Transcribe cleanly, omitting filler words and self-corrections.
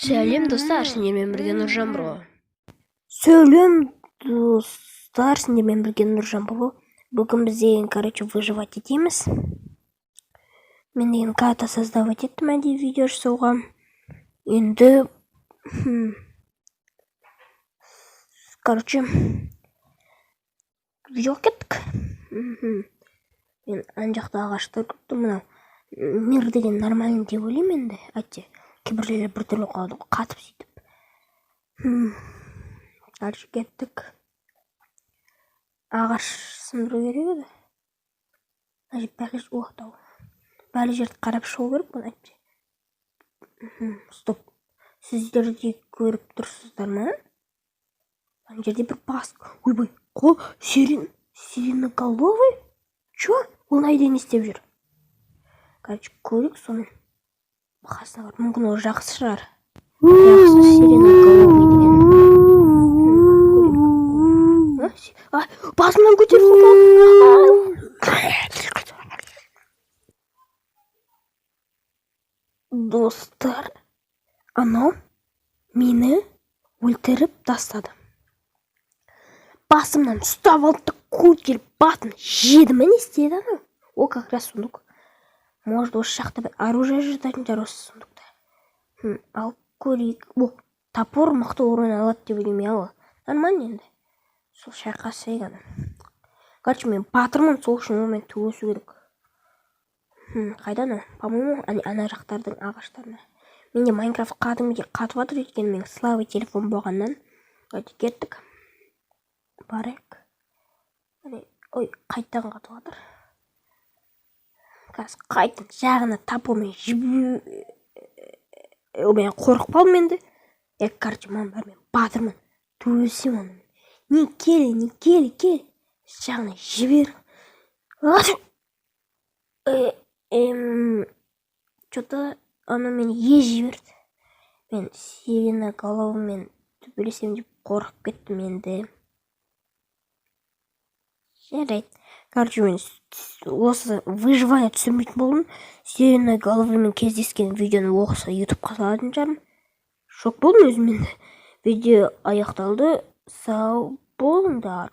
Сәлем, достар, сендермен бірге Нұржан Бро. Сәлем, достар, сендермен бірге Нұржан Бро. Бүгін біз деген, короче, выживать етеміз. Мен деген карта создавать еттім әдейі видео жасауға. Енді короче, видеоға кеттік. Мен ана жақта ағаштар көріп тұрмын. Мынау мир деген нормальный деп ойлаймын енді. Әйтсе, кейбір жерлер біртүрлі қалады ғой, қатып сөйтіп. Дальше кеттік. Ағаш сындыру керек еді. Мына жер бәле, о, тау. Бәле жерді қарап шығу керек бұны әйтсе. Стоп. Сіздер де көріп тұрсыздар ма? Ана жерде бір бас. Ойбай, қол сиреноголовый? Чё? Ол найде не істеп жүр? Короче, көрейік сонымен. Қасына барып, мүмкін, ол жақсы шығар. Жақсы сиреноголовый деген. Барып көрейік. А, басымнан көтеріп қалды. Достар, анау мені өлтіріп тастады. Басымнан ұстап алды да, көтеріп басын жеді ме, не істеді анау? О, как раз сундук. Может, осы жақта бір оружие жататын шығар осы сундукта. Алып көрейік. О, топор мықты урон алады деп ойлаймын, иә, ол. Нормально енді. Сол шайқасайық ана. Короче, мен батырмын, сол үшін онымен төбелесу керек. Қайда анау? По-моему, ана жақтардың ағаштарына. Менде Майнкрафт кәдімгідей қатып жатыр, өйткені менің слабый телефон болғаннан. Давайте, кеттік. Барайық. Әне, ой, қайтадан қатып жатыр. Қазір қайтадан жағына топормен жіб. Мен қорқып қалдым енді. Е, короче, мынаның бәрі, мен батырмын. Төбелесемін онымен. Не, кел, не, кел, кел. Жағына жібер. Че-то ана мені ез жіберді. Мен сиреноголовыймен төбелесемін деп қорқып кеттім енді. Жарайды. Короче, мен осы выживание түсірмейтін болдым. Сиреноголовыймен кездескен видеоны осы ютубқа салатын шығармын. Шок болдым өзіммен. Видео аяқталды. Сау болыңдар.